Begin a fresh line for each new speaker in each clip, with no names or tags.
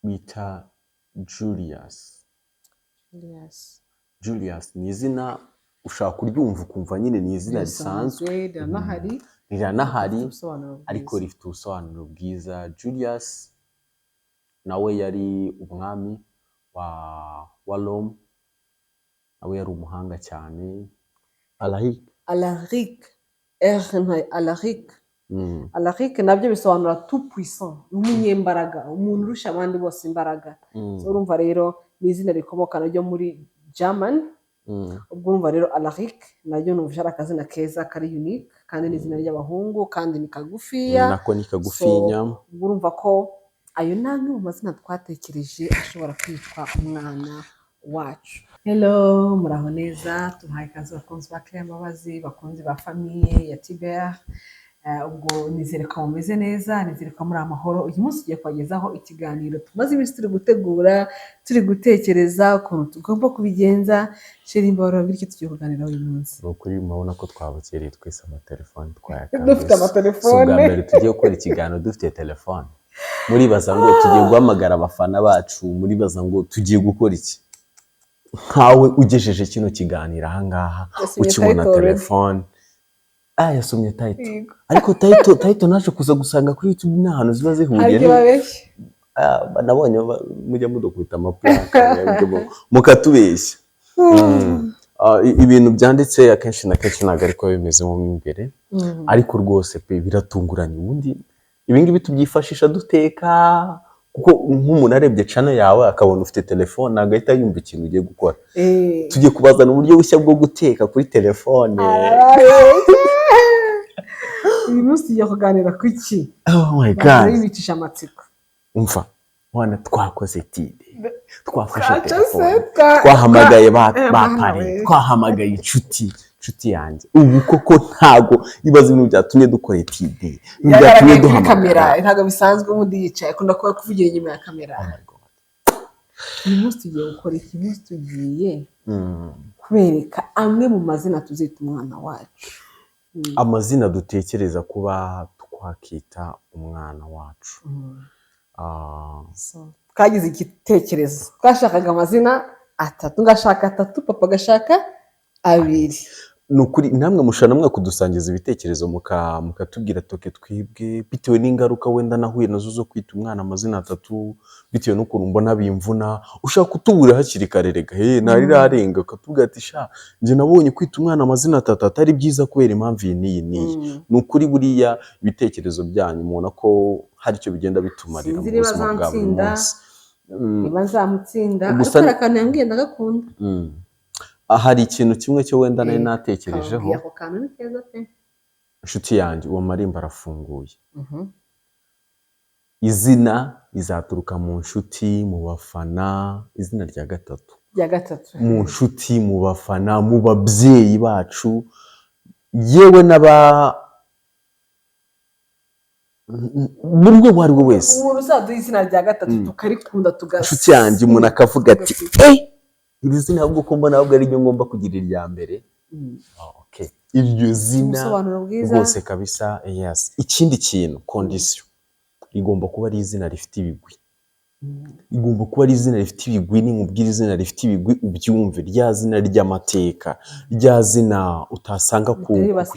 Bita Julius.
Julius.
Julius ni izina ushobora kuryumva ukumva nyine ni izina risanzwe.
Risanzwe, riranahari.
Riranahari.
Rifite ubusobanuro bwiza.
Ariko rifite ubusobanuro bwiza. Julius nawe yari umwami wa Rome, nawe yari umuhanga cyane. Alaric.
Alaric, R nka Alaric. Alaric nabyo bisobanura tout puissant, umunyembaraga, umuntu urusha abandi bose imbaraga. So, urumva rero ni izina rikomoka naryo muri German. Ubwo urumva rero Alaric naryo numva ari akazina keza, kari unique, kandi ni izina ry'abahungu, kandi ni kagufiya.
Nako ni kagufinya.
Ubwo urumva ko ayo ni amwe mu mazina twatekereje ashobora kwitwa umwana wacu. Hello, muraho neza, tubahaye ikaze bakunzi ba Claire Mbabazi, bakunzi ba famille ya Tibert. Ubwo nizere ko mumeze neza, nizere ko muri amahoro. Uyu munsi tugiye kubagezaho ikiganiro tumaze iminsi turi gutegura, turi gutekereza ukuntu tugomba kubigenza. Chéri, mbabara, bityo tugiye kuganiraho uyu munsi.
Ni ukuri murabona ko twabukereye twese, amatelefone twayakanguye.
Dufite
Si ubwa
amatelefone.
mbere tugiye gukora ikiganiro dufite telefone. Muribaza ngo tugiye guhamagara abafana bacu, muribaza ngo tugiye gukora iki? Nkawe ugejeje kino kiganiro ahangaha,
Yasomye
ukibona
title already.
telefone, yasomye title.
Yego.
Ariko title naje kuza gusanga kuri YouTube nta hantu ziba
Hari
zihuriye.
ibyo babeshya.
Ah, nabonye mujya mudukubita amaplank, mukatubeshya. Ah, ibintu byanditse akenshi na kenshi ntabwo ariko biba bimeze mo imbere. Ariko rwose pe, biratunguranye. Ubundi ibi ngibi tubyifashisha duteka, kuko nk'umuntu arebye channel yawe akabona ufite telefone, ntabwo ahita yumva ikintu ugiye gukora. Tugiye kubazana uburyo bushya bwo guteka kuri telefone.
Arababeshya. Uyu munsi tugiye kuganira ku iki?
Oh my God.
Bibicisha amatsiko.
Umva wana, twakoze étude, twafashe
Twaca se,
telefone, twahamagaye ba ba
Mana
pare,
we.
twahamagaye inshuti yanjye. Ubu koko ntago ibaza ibintu byatumye dukora étude, ibintu byatumye
Yagaragaye kuri kamera.
duhamagara.
Ntabwo bisanzwe, ubundi yicaye, akunda kuba kuvugira inyuma ya kamera.
Oh my God.
Uyu munsi tugiye gukora iki? Uyu munsi tugiye kubereka amwe mu mazina tuzita umwana wacu.
Amazina dutekereza kuba twakita umwana wacu. Ah,
So, twagize igitekerezo, twashakaga amazina atatu, ngashaka atatu, papa agashaka abiri.
Ni ukuri namwe mushobora namwe kudusangiza ibitekerezo, mukatubwira toke twibwe, bitewe n'ingaruka wenda nahuye nazo zo kwita umwana amazina atatu, bitewe n'ukuntu mbona bimvuna. Ushaka kutubura hakiri kare rega, he ntarirarenga, ukatubwira ati: "Sha, njye nabonye kwita umwana amazina atatu atari byiza kubera impamvu iyi n'iyi n'iyi." Ni ukuri buriya ibitekerezo byanyu mubona ko hari icyo bigenda bitumarira mu
Sinzi niba
buzima bwa buri
azantsinda,
munsi.
Niba nzamutsinda,
Gusa-
ariko hari akantu yambwiye ndagakunda.
Hari ikintu kimwe cyo wenda nari natekerejeho.
Kababwiye ako kantu ni keza pe.
Inshuti yanjye, uwo marembo arafunguye. Izina rizaturuka mu nshuti, mu bafana, izina rya gatatu.
Rya gatatu.
Mu nshuti, mu bafana, mu babyeyi bacu, yewe n'aba buri umwe uwo ari we wese.
Umuntu uzaduha izina rya gatatu tukarikunda
Inshuti yanjye, umuntu akavuga ati: "Eh, iri zina ahubwo ko mbona ahubwo ariryo ngomba kugira irya mbere." Ah, okay. Iryo zina
Ubusobanuro bwiza.
rwose kabisa, yes. Ikindi kintu, condition, rigomba kuba ari izina rifite ibigwi. Igomba kuba ari izina rifite ibigwi. Ninkubwira izina rifite ibigwi ubyumve, rya zina ry'amateka, rya zina utasanga ku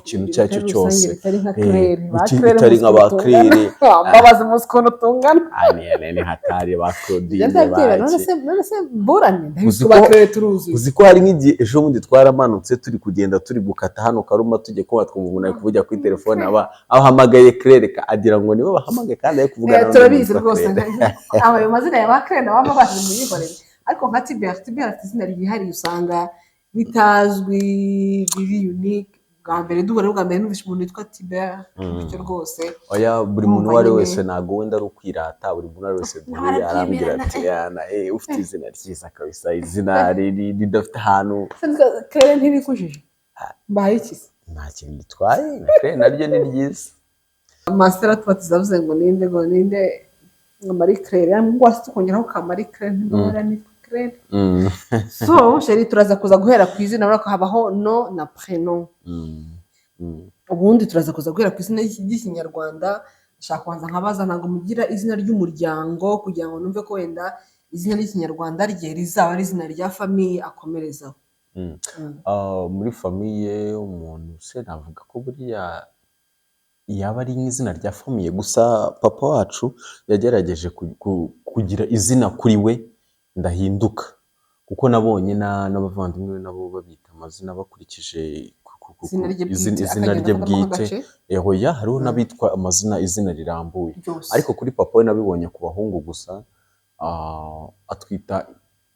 kintu icyo ari cyo cyose.
Bitari nka Claire, ba Claire,
bitari
muzi
nka ba
ukuntu tungana.
Claire.
Mbabazi, muzi ukuntu tungana.
Ah, ni hatari ba Claudine.
Ndabyemera, none
baki.
se, none se mburane? Ndabizi
Uzi
ko ba Claire turuzuye.
Uzi ko hari nk'igihe ejo bundi twaramanutse, turi kugenda, turi gukata hano Karuma, tujye kuba twumva umuntu ari kuvugira kuri telefone, aba ahamagaye Claire, agira ngo niwe bahamagaye kandi ari kuvugana n'undi
Turabizi
muntu witwa
rwose.
Claire.
Aba ayo mazina ya ba Claire nabo baba muyihorere, ariko nka Tibert, Tibert afite izina ryihariye usanga bitazwi, biri unique. Bwa mbere duhura, bwa mbere numvise umuntu witwa Tibert gutyo rwose.
Oya, buri muntu
Numva
uwo ari we
nyine-
wese, ntabwo wenda ari ukwirata, buri muntu uwo ari we wese duhuye
Nawe
arambwira
arabyemera,
ati: "Yana, ufite izina ryiza kabisa, izina ridafite ahantu."
Claire ntirikujije, mbaye iki se?
Nta kintu gitwaye, na Claire naryo ni ryiza.
Masera tubatiza avuze ngo ninde, ngo ninde, ngo Marie Claire, ngo wasi tukongeraho ka Marie Claire, ntibabara ni Claire. So chéri, turaza kuza guhera ku izina. Urabona ko habaho nom na prénom. Ubundi turaza kuza guhera ku izina ry'Ikinyarwanda. Ndashaka kubanza nkabaza, ntabwo mugira izina ry'umuryango kugira ngo numve ko wenda izina ry'Ikinyarwanda rye rizaba ari izina rya famille akomerezaho.
Ah, muri famille umuntu se navuga ko buriya yaba ari nk'izina rya famille gusa. Papa wacu yagerageje kugira izina kuri we ndahinduka, kuko nabonye n'abavandimwe be nabo babita amazina bakurikije
izina rye bwite,
izina
akagenda
rye
afatamo
bwite.
nk'agace.
Hoya, hariho n'abitwa amazina, izina rirambuye
ryose.
Ariko kuri papa we nabibonye ku bahungu gusa. Atwita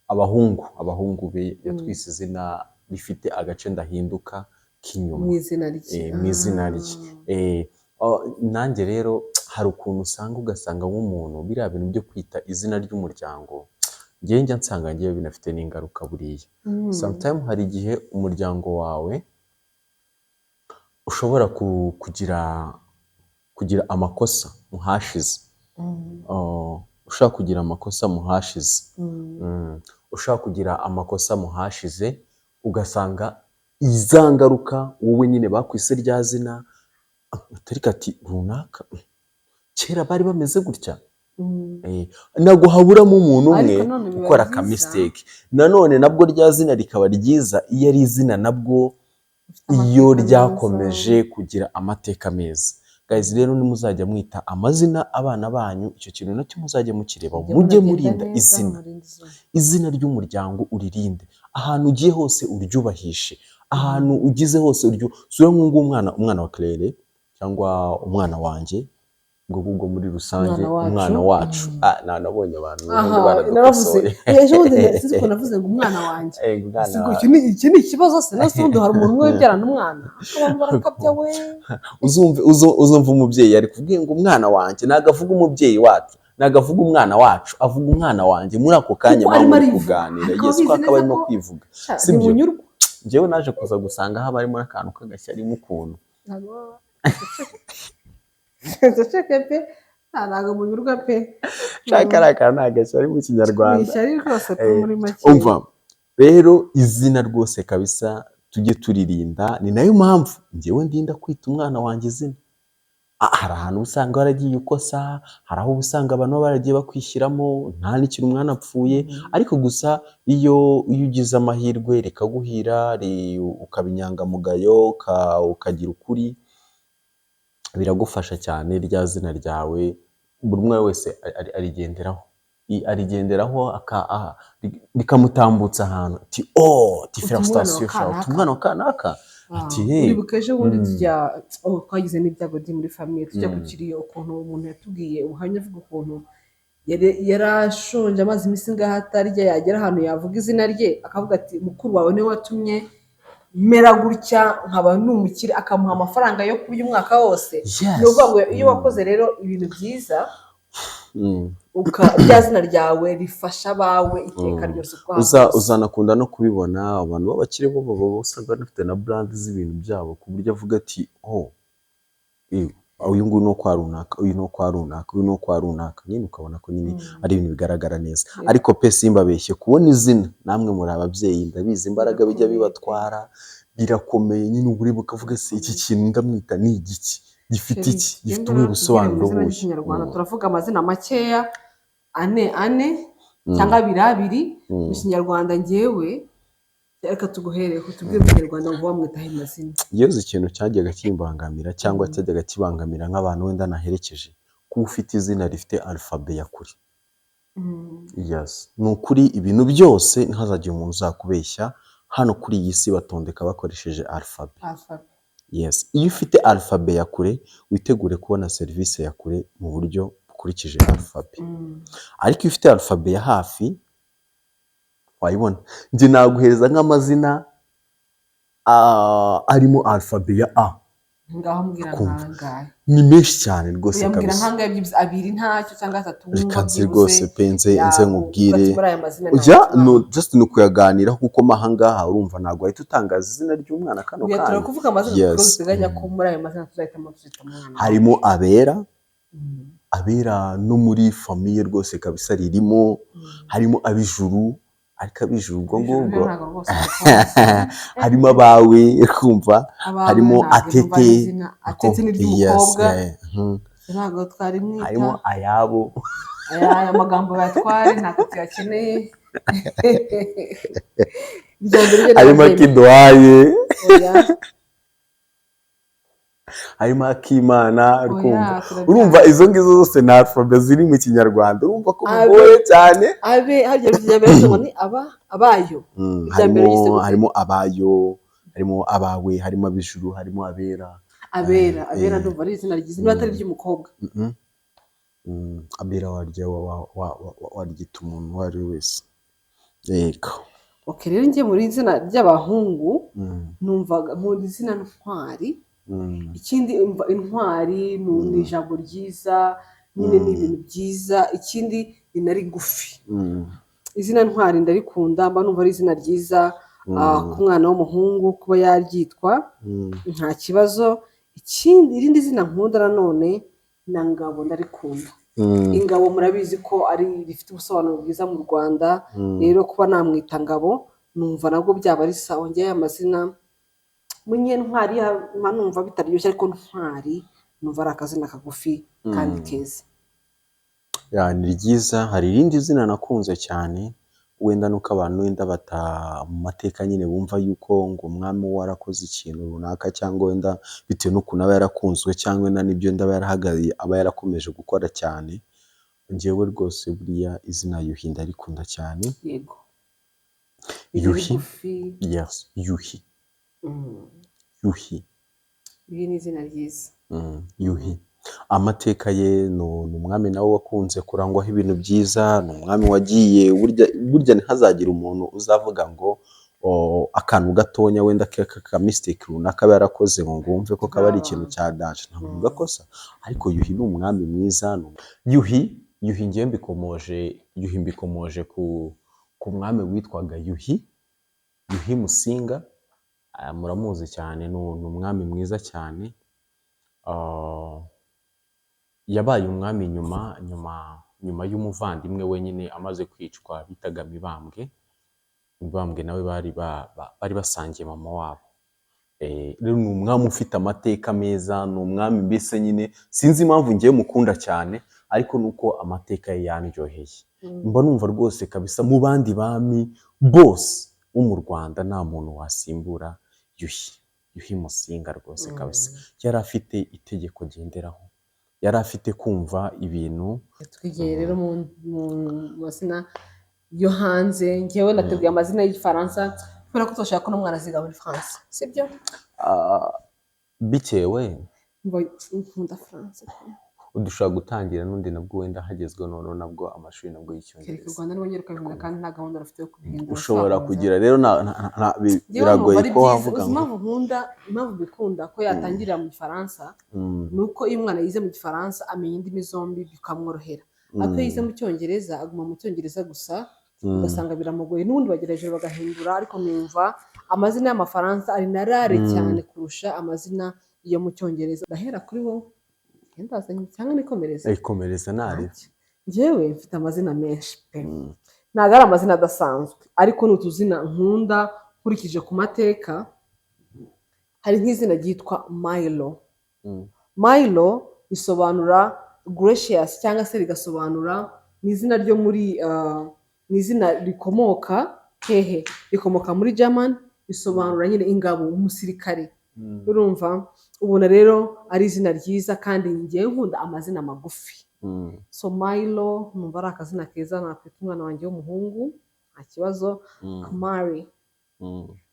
abahungu be, yatwise izina rifite agace ndahinduka k'inyuma
mu izina rye.
Mu izina rye. Nanjye rero hari ukuntu usanga, ugasanga nk'umuntu biriya bintu byo kwita izina ry'umuryango, njyewe njya nsanga ngewe binafite n'ingaruka buriya. Sometime hari igihe umuryango wawe ushobora kugira amakosa mu hashize. Ushobora kugira amakosa mu hashize. Ushobora kugira amakosa mu hashize, ugasanga iza ngaruka wowe nyine bakwise rya zina, ariko ati runaka kera bari bameze gutya. Ntabwo haburamo umuntu umwe
Ariko none biba
ukora
byiza.
aka mistake. Nanone nabwo rya zina rikaba ryiza iyo ari izina nabwo
Ufite
iyo
amateka meza.
ryakomeje kugira amateka meza. Guys, rero nimuzajya mwita amazina abana banyu, icyo kintu nacyo muzajya mukireba,
mujye
mujye
munagenda
murinda
neza,
izina.
Murinde izina.
Izina ry'umuryango uririnde, ahantu ugiye hose uryubahishe, ahantu ugize hose uryu sura nk'ubu umwana wa Claire cyangwa umwana wanjye, ubwo ngubwo muri rusange.
Umwana wacu.
Umwana wacu. Ah, nabonye abantu ubundi
Aha, naravuze
baradukosoye.
Ejo bundi sinzi ukuntu navuze ngo umwana wanjye.
Umwana
Si ngo iki ni ikibazo se? Nase ubundi hari umuntu umwe wibyarana umwana, abantu barakabya we.
Uzumva umubyeyi ari kubwira ngo umwana wanjye, ntabwo avuga umubyeyi wacu, ntabwo avuga umwana wacu, avuga umwana wanjye muri ako kanya
Kuko
muba
arimo
muri
arivuga.
kuganira.
Ariko
Yes, ko
abizi
akaba
neza
arimo
ko
kwivuga.
Sha,
Sibyo?
ntimunyurwa.
Njyewe naje kuza gusanga haba harimo n'akantu k'agashyari ukuntu.
Ntabwo ndaceke pe. Ntabwo munyurwa pe.
Shaka ari akantu, ni agashyari mu
Ni
Kinyarwanda.
ishyari rwose pe. Muri make.
Umva rero, izina rwose kabisa tujye turirinda. Ni nayo mpamvu njyewe ndinda kwita umwana wanjye izina. Hari ahantu usanga waragiye ukosa, hari aho usanga abantu baba baragiye bakwishyiramo nta n'ikintu umwana apfuye. Ariko gusa iyo ugize amahirwe rikaguhira, ukaba inyangamugayo, ukagira ukuri, biragufasha cyane. Rya zina ryawe buri umwe wese arigenderaho, arigenderaho rikamutambutsa ahantu, ati oh, ati
Uti umwana wa
félicitations sha, uti
kanaka.
umwana wa kanaka, ati hey.
Uribuka ejo bundi tujya, oh, twagize n'ibyago byo muri famille, tujya ku kiriyo, ukuntu umuntu yatubwiye ubuhamya avuga ukuntu yari ashonje, amaze iminsi ngaho atarya, yagera ahantu yavuga izina rye akavuga ati mukuru wawe niwe watumye mera gutya nkaba numukire, akamuha amafaranga yo kurya umwaka wose. Ni ukuvuga ngo iyo wakoze rero ibintu byiza, rya zina ryawe rifasha abawe iteka ryose uko
Uza
hose.
Uzanakunda no kubibona, abantu b'abakire bo baba usanga banafite na brand z'ibintu byabo, ku buryo avuga ati oh, uyu nguyu ni uwo kwa runaka, uyu ni uwo kwa runaka, uyu ni uwo kwa runaka, nyine ukabona ko nyine ari ibintu bigaragara neza. Ariko pe, simbabeshye, kubona izina, namwe muri ababyeyi ndabizi imbaraga bijya
Birakomeye pe.
bibatwara, birakomeye nyine. Uba ureba ukavuga se iki kintu ndamwita ni igiki, gifite
Chéri,
iki, gifite
tugende
ubuhe
rero tubwire mu
busobanuro
izina
buhe?
ry'Ikinyarwanda. Turavuga amazina makeya, ane ane cyangwa abiri abiri mu Kinyarwanda. Ngewe reka tuguhere tubwire mu Kinyarwanda ngo wamwitaho amazina.
Yewe, ikintu cyajyaga kimbangamira cyangwa cyajyaga kibangamira nk'abantu wenda naherekeje, kuba ufite izina rifite alphabet ya kure. Yes, ni ukuri, ibintu byose ntihazagire umuntu uzakubeshya, hano kuri iyi si batondeka bakoresheje alphabet.
Alphabet.
Yes, iyo ufite alphabet ya kure, witegure kubona serivisi ya kure mu buryo bukurikije alphabet. Ariko iyo ufite alphabet ya hafi wayibona. Njye naguhereza nk'amazina arimo alphabet ya A.
Ngaho mbwira.
Kumva.
Nkangahe?
Ni menshi cyane rwose.
Uyambwira
Kabisa.
nkangahe byibuze, abiri ntacyo cyangwa atatu
Reka
wumva
nzi
byibuze
rwose pe, nze nkubwire.
ati muri aya mazina
Ujya
nta
no just ni ukuyaganiraho, kuko mo ahangaha urumva ntabwo wahita utangaza izina ry'umwana kano
Oya,
kanya.
turakuvuga amazina kuko duteganya ko muri ayo mazina tuzahitamo tuzita umwana.
Harimo Abera. Abera no muri famille rwose kabisa ririmo. Harimo Ab'ijuru, ariko Ab'ijuru ubwo
Ijuru
ngubwo
ryo ntabwo rwose dukunze.
Harimo Abawe, kumva
Abawe
harimo
ntabwo numva
Atete.
ari izina. Atete ni
Yes,
iry'umukobwa.
yeah.
Ntabwo twari mwita.
Harimo ayabo.
Aya magambo bayatware, ntabwo tuyakeneye. Irya mbere ryo
Harimo
nararyemeye.
Akiduhaye.
Oya.
Harimo Akimana, uri kumva?
Oya, turabyanga.
Urumva izo ngizo zose ni alphabet ziri mu Kinyarwanda, urumva ko
Abe.
bigoye cyane.
Abe harya irya mbere ngo ni aba abayo. Irya mbere
Harimo
yise gute?
Harimo abayo, harimo abawe, harimo ab'ijuru, harimo abera.
Abera, abera.
Eh.
Ndumva ari izina ryiza niba atari iry'umukobwa.
Abera warya waryita umuntu uwo ari we wese, yego.
Ok, rero njye muri izina ry'abahungu numvaga nkunda izina Ntwari. Ikindi umva intwari ni ijambo ryiza nyine, ni ibintu byiza. Ikindi ni na rigufi. Izina Ntwari ndarikunda, mba numva ari izina ryiza ku mwana w'umuhungu kuba yaryitwa, nta kibazo. Ikindi, irindi zina nkunda nanone na Ngabo, ndarikunda. Ingabo murabizi ko ari rifite ubusobanuro bwiza mu Rwanda. Rero kuba namwita Ngabo numva nabwo byaba ari sawa. Njyewe amazina Munyentwari mba numva bitaryoshye, ariko Ntwari numva ari akazina kagufi kandi keza.
Yeah, ni ryiza. Hari irindi zina nakunze cyane, wenda nuko abantu wenda bata mu mateka nyine bumva yuko ngo umwami we warakoze ikintu runaka, cyangwa wenda bitewe n'ukuntu aba yarakunzwe, cyangwa wenda n'ibyo wenda aba yarahagariye, aba yarakomeje gukora cyane. Njyewe rwose buriya izina Yuhi ndarikunda cyane.
Yego. Ni
Yuhi.
rigufi.
Yes, Yuhi. Yuhi.
Iri ni izina ryiza.
Yuhi, amateka ye ni umwami nawe wakunze kurangwaho ibintu byiza. Ni umwami wagiye, burya burya ntihazagire umuntu uzavuga ngo akantu gatonya wenda ka mistake runaka aba yarakoze ngo ngumve ko kaba ari ikintu cya danger. Nta muntu ugakosa, ariko Yuhi ni umwami mwiza. Yuhi, Yuhi ngiye mbikomoje, Yuhi mbikomoje ku mwami witwaga Yuhi, Yuhi Musinga. Muramuzi cyane, ni umwami mwiza cyane. Yabaye umwami nyuma y'umuvandimwe we nyine amaze kwicwa bitaga Mibambwe. Mibambwe nawe bari basangiye mama wabo. Rero ni umwami ufite amateka meza, ni umwami mbese nyine sinzi impamvu ngiye mukunda cyane, ariko nuko amateka ye yandyoheye. Mba numva rwose kabisa mu bandi bami bose bo mu Rwanda nta muntu wasimbura Yuhi, Yuhi Musinga rwose kabisa. Yari afite itegeko agenderaho, yari afite kumva ibintu.
Twigiye rero mu mazina yo hanze. Njyewe nateguye amazina y'Igifaransa kubera ko turashaka ko n'umwana aziga muri France, sibyo?
Bitewe
Nkunda France.
Dushobora gutangira n'undi nabwo wenda hagezweho noneho nabwo amashuri nabwo
Kereka u
y'Icyongereza.
Rwanda niba ukabibona kandi nta gahunda rufite yo kubihindura.
Ushobora
Twakomeza.
kugira rero
Njyewe
biragoye
numva ari
ko
byiza.
wavuga
Uzi
ngo
impamvu nkunda, impamvu mbikunda ko yatangirira mu Gifaransa, ni uko iyo umwana yize mu Gifaransa amenya indimi zombi bikamworohera, ariko iyo yize mu Cyongereza aguma mu Cyongereza gusa, ugasanga biramugoye. N'ubundi bagera hejuru bagahindura, ariko numva amazina y'Amafaransa ari na rare cyane kurusha amazina yo mu Cyongereza. Ndahera kuri wowe, ndazanye cyangwa nikomereze?
Ikomereza ntari.
Ntacyo. Njyewe mfite amazina menshi pe. Ntabwo ari amazina adasanzwe, ariko ni utuzina nkunda nkurikije ku mateka. Hari nk'izina ryitwa Milo. Milo bisobanura gracious, cyangwa se rigasobanura, ni izina ryo muri ni izina rikomoka hehe? Rikomoka muri German, bisobanura nyine ingabo, umusirikare. Urumva ubona rero ari izina ryiza, kandi ngewe nkunda amazina magufi. So Milo numva ari akazina keza nakwita umwana wanjye w'umuhungu, nta kibazo. Kumari.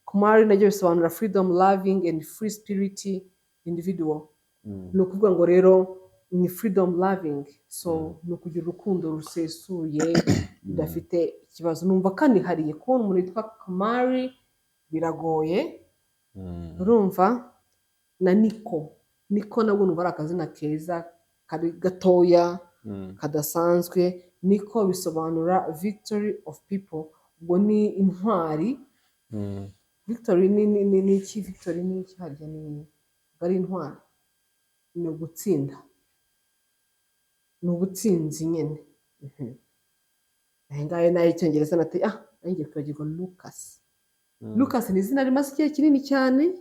Kumari naryo bisobanura freedom loving and free spirit individual. Ni ukuvuga ngo rero ni freedom loving, so ni ukugira urukundo rusesuye rudafite ikibazo. Numva kanihariye, kubona umuntu witwa Kumari biragoye. Urumva na Niko, Niko nabwo numva ari akazina keza kari gatoya kadasanzwe. Niko bisobanura victory of people, ubwo ni intwari. Victory ni iki? Victory ni iki harya? Ni ubwo ari intwari, ni ugutsinda, ni ubutsinzi nyine. Aya ngaya ni ay'Icyongereza. Nate nanjye kwibagirwa Lucas. Lucas ni izina rimaze igihe kinini cyane,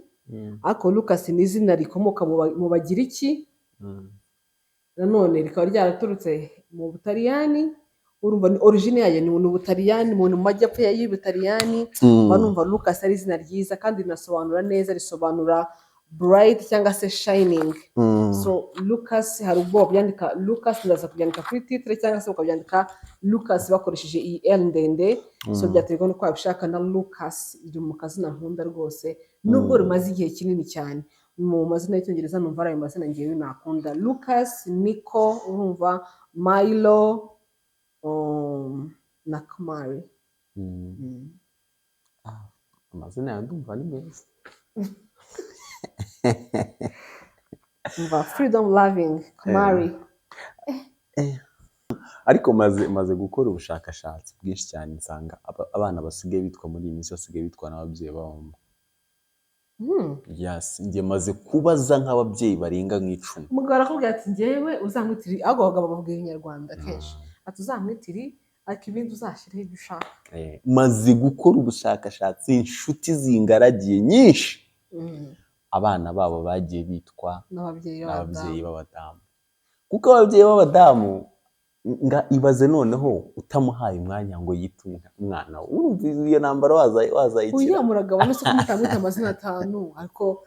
ariko Lucas ni izina rikomoka mu Bagiriki. Nanone rikaba ryaraturutse mu Butaliyani. Urumva ni origine yayo ni Ubutaliyani, mu majyepfo y'Ubutaliyani. Mba numva Lucas ari izina ryiza kandi rinasobanura neza, risobanura bright cyangwa se shining. So Lucas, hari ubwo babyandika Lucas, ndaza kubyandika kuri titre, cyangwa se bakabyandika Lucas bakoresheje iyi L ndende. So byaterwa n'uko wabishaka. Na Lucas iri mu kazina nkunda rwose, nubwo rimaze igihe kinini cyane mu mazina y'Icyongereza. Numva ari ayo mazina ngewe nakunda: Lucas, Nico, urumva Milo, na Kamari.
Ah, amazina yawe ndumva ari meza.
Umva, freedom loving Kamari.
Ariko maze gukora ubushakashatsi bwinshi cyane, nsanga abana basigaye bitwa muri iyi minsi basigaye bitwa n'ababyeyi babo. Yes, njye maze kubaza nk'ababyeyi barenga nk'10.
Umugabo arakubwira ati: "Njyewe uzamwitiri." Ahubwo abagabo babwira Inyarwanda kenshi, ati: "Uzamwitiri, ariko ibindi uzashyireho ibyo ushaka."
Maze gukora ubushakashatsi, inshuti zingaragiye nyinshi, abana babo bagiye bitwa
n'ababyeyi
n'ababyeyi
b'abadamu.
B'abadamu, kuko ababyeyi b'abadamu, nga ibaze noneho utamuhaye umwanya ngo yite umwana we, urumva iyo ntambara wazayikira?
Uyu muragabo nese ko mutamwita amazina atanu? Ariko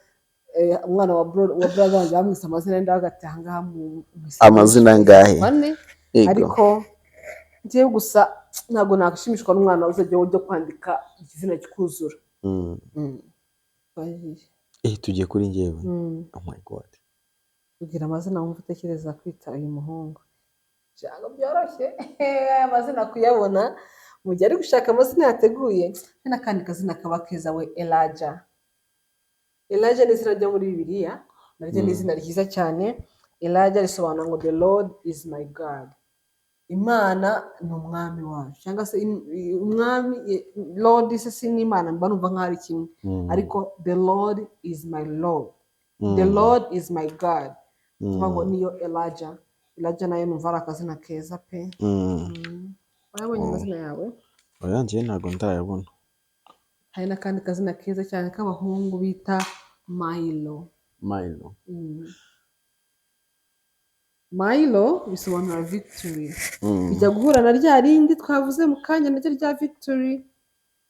umwana wa brother wanjye bamwise amazina yenda hagati ahangaha mu
Amazina angahe?
Bane. Ariko njyewe gusa ntabwo nashimishwa n'umwana uzajya ujya kwandika izina kikuzura. Twagiye.
Tugiye kuri njyewe. Oh my God.
Tubwira amazina wumva utekereza kwita uyu muhungu. Ntabwo byoroshye aya mazina kuyabona mu gihe ari gushaka amazina yateguye. Hari n'akandi kazina kaba keza we, Elijah. Elijah ni izina ryo muri Bibiliya, naryo ni izina ryiza cyane. Elijah risobanura ngo "The Lord is my God", Imana ni umwami wacu, cyangwa se umwami Lord se si n'Imana, mba numva nk'aho ari kimwe. Ariko "The Lord is my Lord", "The Lord is my God", tuvuga ngo niyo Elijah. Elijah nayo numva ari akazina keza pe. Wayabonye amazina yawe?
Oya, njyewe ntabwo ndayabona.
Hari n'akandi kazina keza cyane k'abahungu bita Milo.
Milo.
Milo bisobanura victory. Bijya guhura na rya rindi twavuze mu kanya naryo rya victory.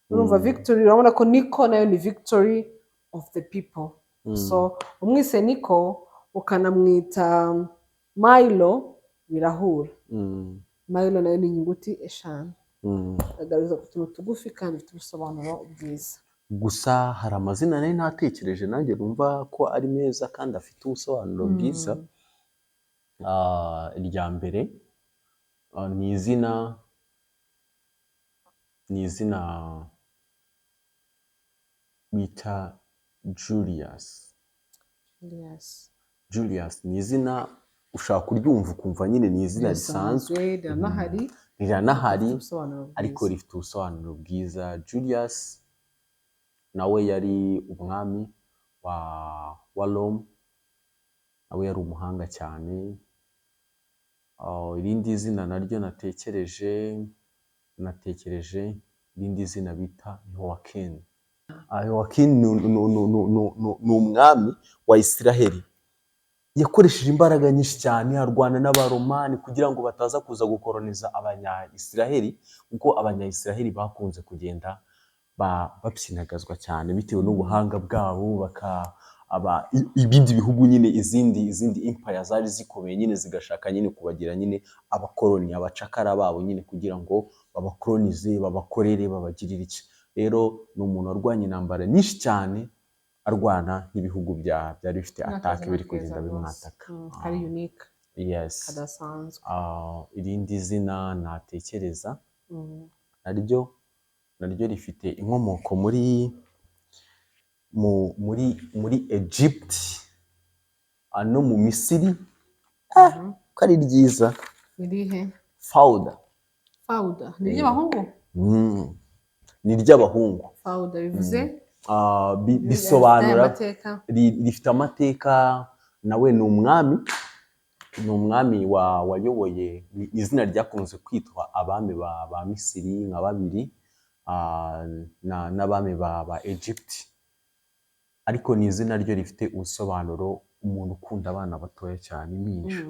Urumva victory, urabona ko Nico nayo ni victory of the people. So umwise Nico ukanamwita Milo birahura. Milo nayo ni inyuguti eshanu. Agaragaza ku tuntu tugufi kandi dufite ubusobanuro bwiza.
Gusa hari amazina nari natekereje nanjye numva ko ari meza kandi afite ubusobanuro bwiza. Irya mbere ni izina bita Julius.
Julius.
Julius ni izina ushobora kuryumva ukumva nyine ni izina risanzwe.
Risanzwe, riranahari.
Riranahari.
Rifite ubusobanuro
Ariko
bwiza.
rifite ubusobanuro bwiza. Julius nawe yari umwami wa Rome, nawe yari umuhanga cyane. Irindi zina naryo natekereje irindi zina bita Yowakimu. Yowakimu ni umwami wa Isiraheli, yakoresheje imbaraga nyinshi cyane arwana n'Abaromani kugira ngo bataza kuza gukoroniza Abanya-Isiraheli, kuko Abanya-Isiraheli bakunze kugenda bapyinagazwa cyane bitewe n'ubuhanga bwabo, baka aba ibindi bihugu nyine, izindi empire zari zikomeye nyine zigashaka nyine kubagira nyine abakoroni, abacakara babo nyine, kugira ngo babakoronize, babakorere, babagirire iki. Rero ni umuntu warwanye intambara nyinshi cyane, arwana n'ibihugu byari bifite
Ni
attack
akazina
biri
keza
kugenda
rwose.
bimwataka.
Kari unique.
Yes.
Kadasanzwe.
Irindi zina natekereza naryo rifite inkomoko muri Egypt no mu Misiri, ko ari ryiza.
Irihe?
Fauda.
Fauda ni iry'abahungu?
Ni iry'abahungu.
Fauda bivuze?
Bisobanura
amateka.
Rifite amateka. Nawe ni umwami wayoboye, ni izina ryakunze kwitwa abami ba Misiri nka babiri, n'abami ba Egypt. Ariko ni izina ryo rifite ubusobanuro umuntu ukunda abana batoya cyane, impinja.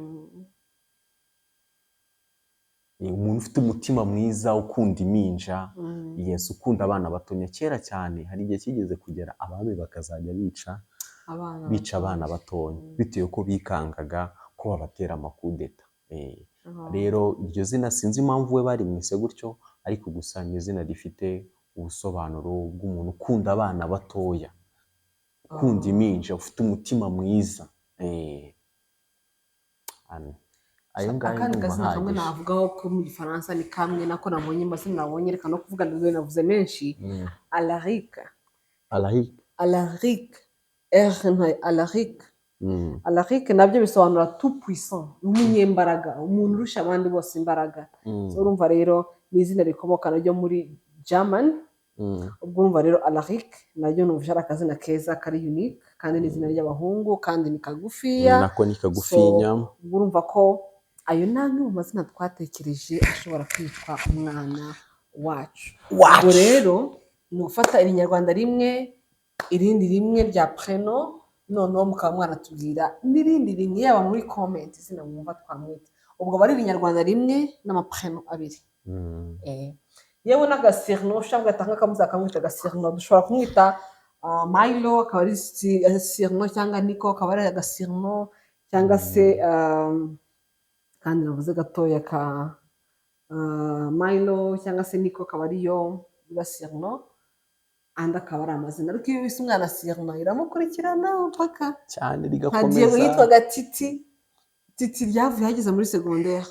Umuntu ufite umutima mwiza, ukunda iminja. Yes, ukunda abana batonya. Kera cyane hari igihe kigeze kugera abami bakazajya bica
Abana
bica abana
batoya.
batonya, bitewe ko bikangaga ko babatera amakudeta. Rero iryo zina sinzi impamvu we barimwise gutyo, ariko gusa ni izina rifite ubusobanuro bw'umuntu ukunda abana batoya, ukunda iminja, ufite umutima mwiza. Ayo ngayo
Akandi
ndumva
kazina kamwe
ahagije.
navugaho ko mu Gifaransa ni kamwe nako nabonye, amazina nabonye, reka no kuvuga ndavuze, navuze menshi. Alaric.
Alaric.
Alaric, R nka Alaric. Alaric nabyo bisobanura tout puissant, umunyembaraga, umuntu urusha abandi bose imbaraga. So urumva rero ni izina rikomoka naryo muri German. Ubwo urumva rero Alaric naryo numva ari akazina keza kari unique, kandi ni izina ry'abahungu, kandi ni kagufiya.
Nako ni kagufinya.
Ubwo urumva ko ayo ni amwe mu mazina twatekereje ashobora kwitwa umwana wacu.
Wacu.
Ubwo rero ni ugufata Irinyarwanda rimwe, irindi rimwe rya prénom, noneho mukaba mwanatubwira n'irindi rimwe, yaba muri comment, izina mwumva twamwita. Ubwo aba ari Irinyarwanda rimwe n'amaprénom abiri. Yewe n'agasurnom ushaka ugahita nk'akamuza akamwita agasurnom. Dushobora kumwita Milo akaba ari surnom, cyangwa Nico akaba ari agasurnom, cyangwa se kandi navuze gatoya ka Milo cyangwa se Nico akaba ariyo iba surnom, andi akaba ari amazina. Ariko iyo wise umwana surnom iramukurikirana mpaka
Cyane.
Nka Diego
Rigakomeza.
yitwaga Titi. Titi ryavuye hageze muri secondaire.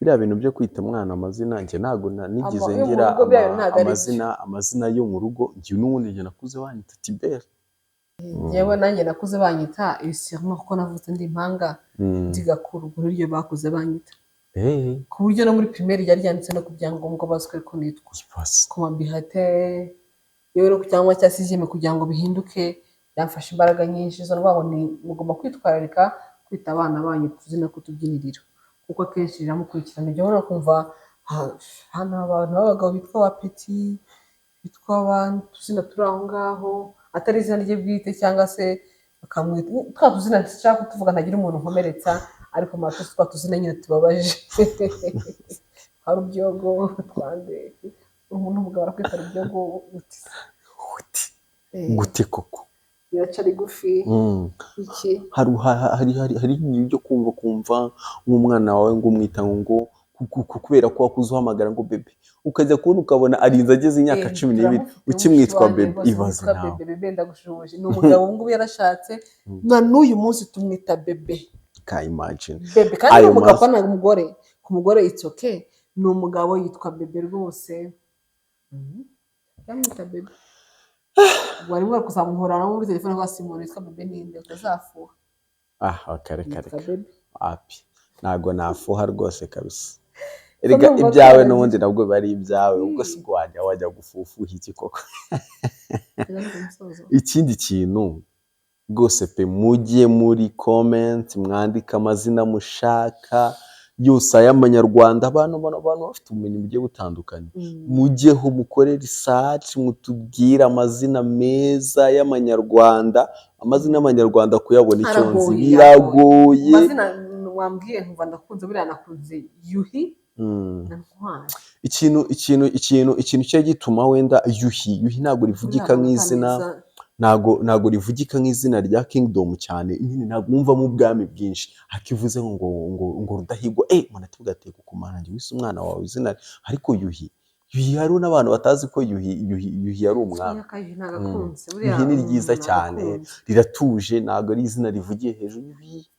Biriya bintu byo kwita umwana amazina, njye ntabwo nigeze
Yo mu
ngira
rugo biriya bintu ntabwo ari byo.
amazina yo mu rugo. Njye n'ubundi njye nakuze banyita Tiberi.
Yewe nanjye nakuze banyita ibisurnom, kuko navutse ndi impanga, ndi gakuru, ubwo iryo bakuze banyita, ku buryo no muri primaire ryari ryanditse no ku byangombwa, bazi ko ariko nitwa
Ibaze.
ku mabihate, yewe no ku cyangombwa cya sixième. Kugira ngo bihinduke byamfashe imbaraga nyinshi. Zo ngo ni mugomba kwitwararika kwita abana banyu utuzina tw'utubyiniriro, kuko akenshi riramukurikirana. Ujya ubona kumva hano abantu b'abagabo bitwa ba Peti, bitwa ba tuzina turi aho ngaho atari izina rye bwite, cyangwa se bakamwita twa tuzina nshaka kutuvuga ntagira umuntu nkomeretsa, ariko murakoze, twa tuzina nyine tubabaje, twa Rubyogo, twande umuntu w'umugabo arakwita Rubyogo uti
Uti gute koko?
Biraca rigufi. Iki
Hari hari ibintu byo kumva nk'umwana wawe ngo umwita ngo kubera ko wakuze uhamagara ngo bébé, ukajya kubona ukabona arinze ageze imyaka 12
Turamufite
ukimwitwa
mushiki wanjye
bébé.
rwose
Ibaze
witwa
nawe.
Bébé, bébé, ndagushoboje. Ni umugabo ubu ngubu yarashatse, na n'uyu munsi tumwita bébé.
Ka imagine.
Bébé, kandi ni
Ayo
umugabo, apana umugore. Ku mugore it's okay, ni umugabo yitwa bébé rwose. Yamwita bébé. Ubwo arimo kuzamuhora no muri telefone rwose, umuntu witwa bébé ninde utazafuha?
Ah, kare kare.
Yitwa bébé.
Api, ntabwo nafuha rwose kabisa. Erega
Ndumva
ibyawe
twaragize.
n'ubundi nabwo biba ari ibyawe. Ubwo si
Mm.
ubwo wajya gufufuha iki koko?
Tugana ku musozo.
Ikindi kintu rwose pe, mujye muri comment mwandike amazina mushaka yose ay'amanyarwanda. Abantu bafite ubumenyi bugiye butandukanye, mujyeho mukore research, mutubwire amazina meza y'amanyarwanda. Amazina y'amanyarwanda kuyabona icyo nzi
Aragoye,
biragoye.
Amazina wambwiye nkumva ndakunze, buriya nakunze Yuhi na Ntwari.
Ikintu kijya gituma wenda Yuhi ntabwo rivugika
Buriya
nk'izina,
amanota meza.
ntabwo rivugika nk'izina rya kingdom cyane nyine, ntabwo wumvamo ubwami bwinshi. Hakivuze ngo Rudahigwa, umuntu ativuga ati kuko Mana njye wise umwana wawe izina. Ariko Yuhi hariho n'abantu batazi ko Yuhi yari umwami.
Imyaka Yuhi nagakunze buriya.
Yuhi ni ryiza cyane.
Nagakunze.
Riratuje, ntabwo ari izina rivugiye hejuru. Yuhi.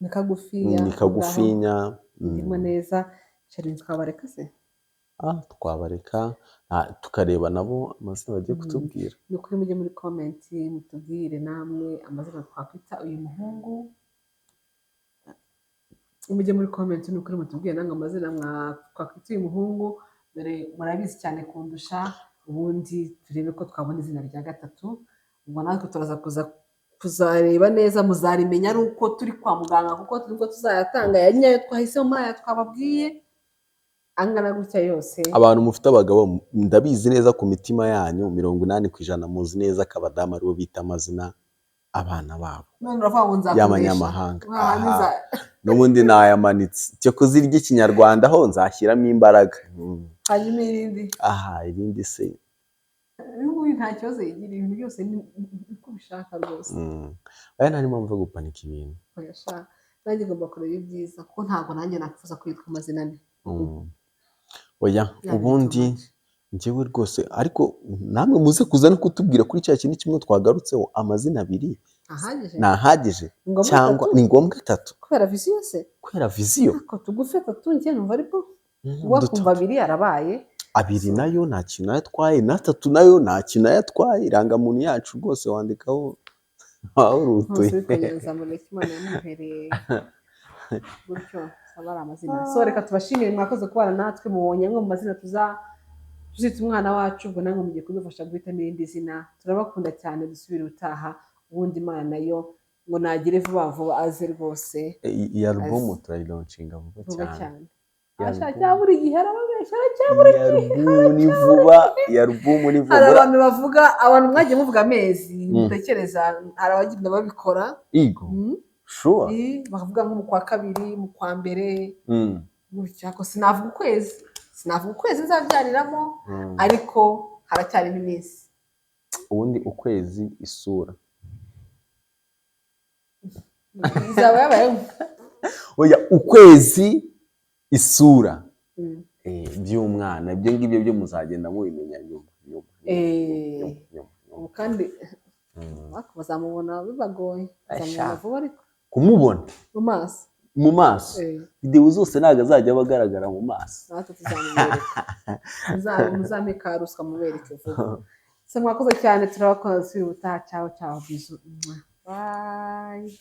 Ni kagufiya.
Ni kagufinya.
Ndimo neza chéri, twabareka se?
Ah, twabareka, tukareba nabo amazina bagiye kutubwira.
Ni ukuri mujye muri comment mutubwire namwe amazina twakwita uyu muhungu. Mujye muri comment, ni ukuri mutubwire namwe amazina twakwita uyu muhungu, dore murabizi cyane kundusha. Ubundi turebe ko twabona izina rya gatatu. Ubwo natwe turaza kuza kuzareba neza, muzarimenya ari uko turi kwa muganga, kuko nibwo tuzayatanga ya nyayo twahisemo muri aya twababwiye angana gutya yose.
Abantu mufite abagabo, ndabizi neza ku mitima yanyu 80% muzi neza ko abadamu aribo bita amazina. abana babo
None uravuga ngo nzakoresha
y'abanyamahanga.
Wahandi
Aha, n'ubundi nayamanitse. Cyo kuzirya Ikinyarwanda ho nzashyiramo imbaraga.
Hanyuma irindi?
Aha, irindi se?
Uyu nguyu nta kibazo yigira, ibintu byose ni uko ubishaka rwose.
Aya nta mpamvu yo gupanika ibintu.
Oya sha, nanjye ngomba kureba ibyiza, kuko ntabwo nanjye nakwifuza kwitwa amazina ane.
Oya.
Yaba
Ubundi
too much.
Njyewe rwose, ariko namwe muze kuza no kutubwira kuri cya kintu kimwe twagarutseho: amazina abiri
Ahagije?
ntahagije
Ni ngombwa
cyangwa
atatu?
Ni ngombwa atatu?
Kubera vision se?
Kubera vision.
Ariko tugufi atatu njye numva ariko wakumva abiri arabaye.
Abiri nayo nta kintu nayo atwaye, n'atatu nayo nta kintu nayo atwaye. Irangamuntu yacu rwose wandikaho aho
Ntuzi
urutuye.
Bikongera mureke Imana yamuhereye gutyo, aba ari amazina. So reka tubashimire, mwakoze kubana natwe. Mubonye amwe mu mazina tuzita umwana wacu. Ubwo namwe mugiye kudufasha guhitamo irindi zina. Turabakunda cyane, dusubire ubutaha. Ubundi Imana nayo ngo nagire vuba vuba aze rwose.
Iyi alubumu turayilaunchinga vuba
Vuba
cyane.
cyane.
Iyi
Asha,
alubumu
buri gihe arababeshya, aracyabura.
Iyi alubumu ni vuba, iyi alubumu ni
Hari
vuba.
abantu bavuga, abantu mwagiye muvuga amezi mutekereza, hari abagenda babikora.
Igo. Sure.
Bakavuga nko mu kwa kabiri, mu kwa mbere gutya. Ariko sinavuga ukwezi, sinavuga ukwezi nzabyariramo, ariko haracyarimo iminsi.
Ubundi ukwezi isura.
Izaba yabayeho.
Oya, ukwezi isura by'umwana, ibyo ngibyo byo muzagenda mubimenya nyuma nyuma nyuma nyuma nyuma.
Ubu kandi ariko bazamubona bibagoye, bazamubona
Asha.
vuba ariko.
Kumubona?
Mu maso.
Mu maso. Videwo zose ntabwo azajya aba agaragara mu maso.
Natwe tuzamubereka. Muzampe ka ruswa mubereke vuba. So mwakoze cyane, turabakunda. Dusubire ubutaha. Ciao ciao, bisous. Bye.